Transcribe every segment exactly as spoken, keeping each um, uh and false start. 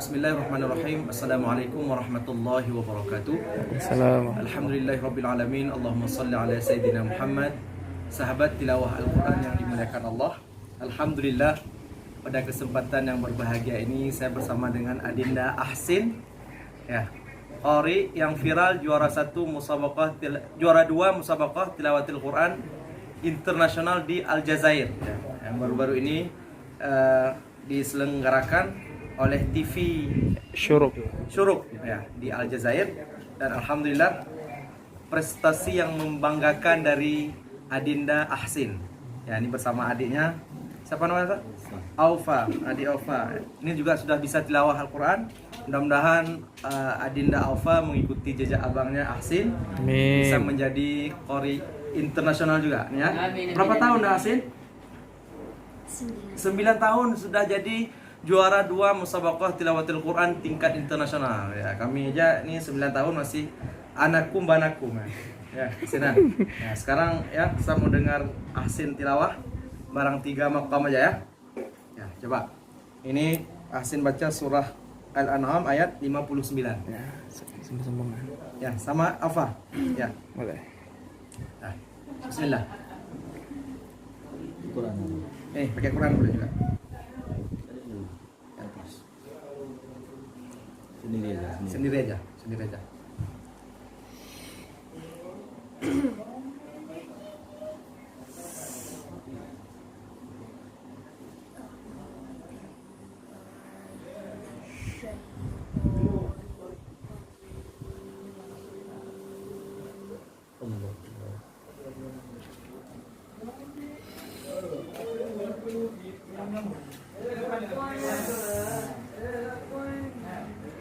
Bismillahirrahmanirrahim. Assalamualaikum warahmatullahi wabarakatuh. Assalamualaikum. Alhamdulillahirabbil alamin. Allahumma salli ala sayyidina Muhammad. Sahabat tilawah Al-Quran yang dimuliakan Allah, alhamdulillah, pada kesempatan yang berbahagia ini saya bersama dengan Adinda Ahsin, ya, qari yang viral, juara satu musabaqah til-, juara dua musabaqah tilawatil Quran internasional di Aljazair, ya, yang baru-baru ini, eh, diselenggarakan oleh T V Syuruk. Syuruk, ya, di Aljazair. Dan alhamdulillah, prestasi yang membanggakan dari Adinda Ahsin. Ya, ini bersama adiknya. Siapa namanya, Ustaz? Aufa, adik Aufa. Ini juga sudah bisa tilawah Al-Quran. Mudah-mudahan, eh, Adinda Aufa mengikuti jejak abangnya Ahsin. Amin. Bisa menjadi qari internasional juga, ya. Amin, amin, amin. Berapa tahun dah, Ahsin? Sembilan. Sembilan tahun sudah jadi juara dua musabaqah tilawatil Quran tingkat internasional. Ya, kami aja ni sembilan tahun masih anakum banakum, ya. Ya, sinan. Ya, sekarang, ya, saya mau dengar Ahsin tilawah barang tiga maqam aja, ya. Ya, coba. Ini Ahsin baca surah Al-An'am ayat lima puluh sembilan. Ya, sambung-sambung, ya. Ya, sama Aufa. Ya. Boleh. Nah, bismillah. Quran. Eh, pakai Quran boleh juga. Di atas. Sendiri aja, sendiri. Sendiri aja, sendiri aja.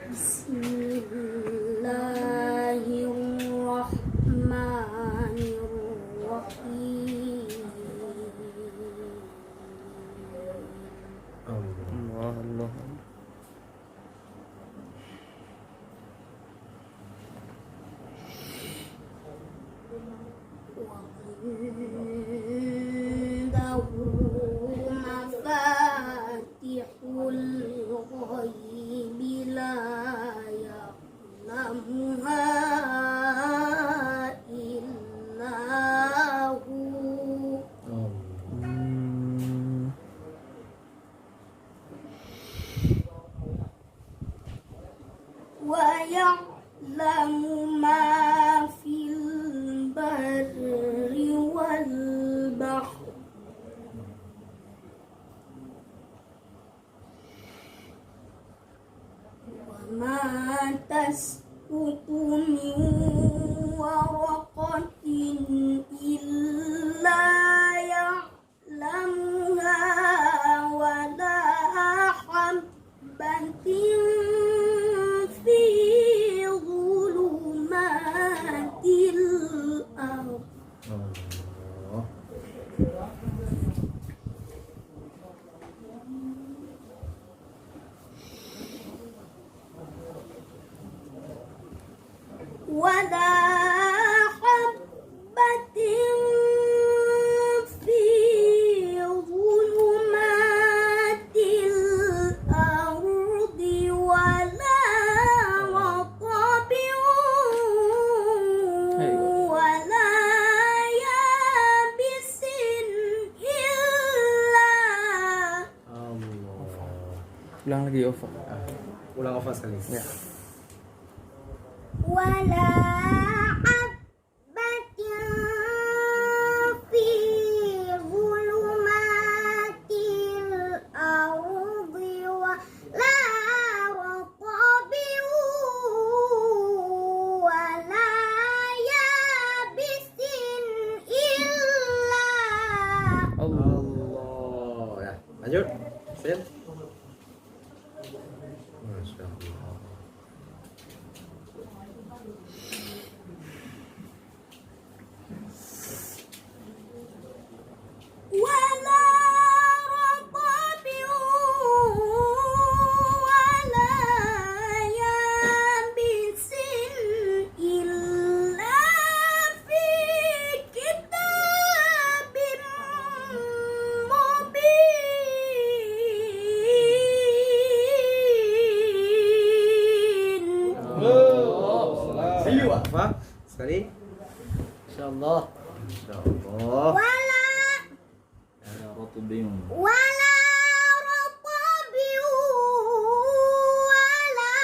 بسم الله الرحمن الرحيم. الله، الله. وعنده مفاتح الغيب لا يعلمها إلا هو. ويعلم ما في البر والبحر. وما تسقط من ورقة إلا يعلمها يعلمها ولا حبة في ظلمات الأرض. ولا حبة في ظلمات الأرض ولا رطب ولا يابس إلا Allah. Ulang lagi, Aufa. Ah, ulang Aufa sekali. Ya. ولا حبة في ظلمات الأرض ولا رطب ولا يابس إلا Allah. Ya, lanjut. Sin. Masya Allah. ولا رطب ولا يابس إلا في كتاب Apa? Sekali. Insyaallah. Insyaallah. Wala. Ya, ratbin. Wala ratbin wala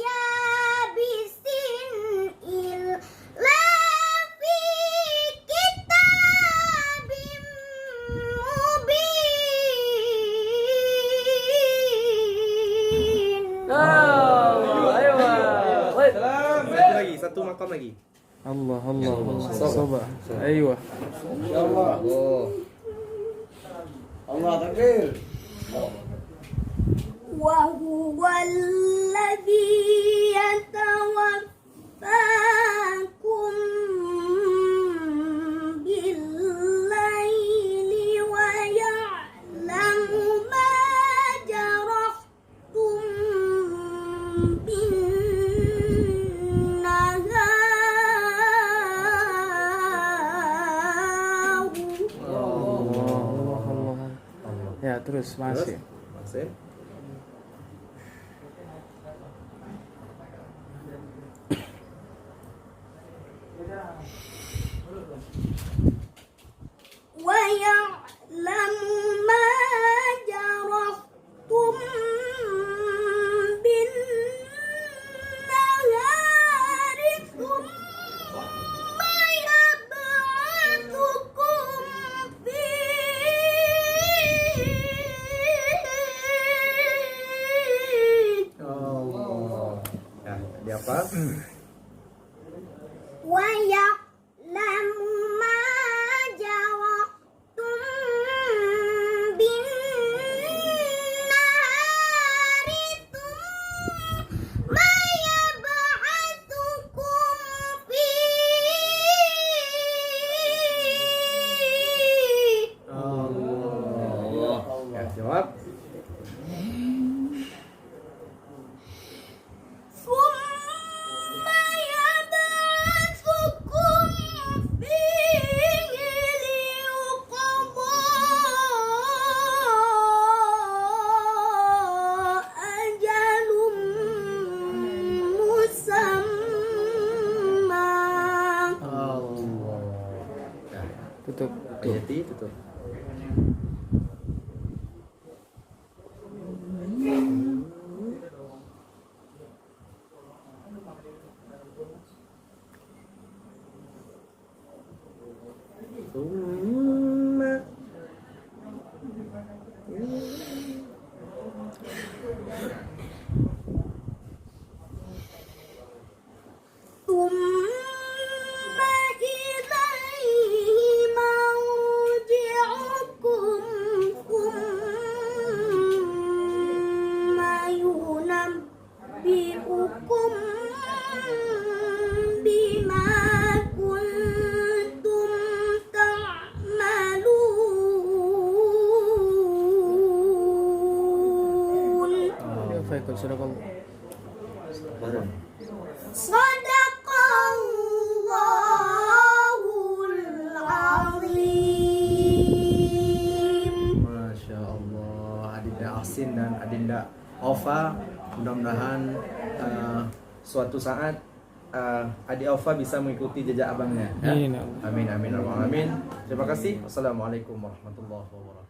yabisin illa fi kitabim mubin. Oh, ayo. Satu lagi, satu makam lagi. Allah, Allah, Allah. Sabar. Sabar. Aywa. Insyaallah. Allah. Allah takbir. Wa huwa alladhi yatawaffakum bil-laili wa ya'lamu ma jarah Allah, Allah, Allah. Ya, terus, masih. Terus, masih. Wa ya'lamu ma jarahtum bin nahari tsumma yab'atsukum fihi. Allah. Ya, dia apa? Wa ya Ya'lamu ma jarahtum bin nahari tsumma yab'atsukum fihi. Allah. Ya, jawab. Tsumma yab'atsukum fihi liyuqda ajalun musamma. Allah. Tutup. Ayati, tutup. Tsumma ilaihi marji'ukum tsumma yunabbi'ukum bima kuntum ta'malun. Sadaqallahul azim. Masya Allah, Adinda Ahsin dan Adinda Aufa. Mudah-mudahan, uh, suatu saat, uh, Adik Aufa bisa mengikuti jejak abangnya, ya. Amin. Amin, amin, Allahumma amin. Terima kasih. Wassalamualaikum warahmatullahi wabarakatuh.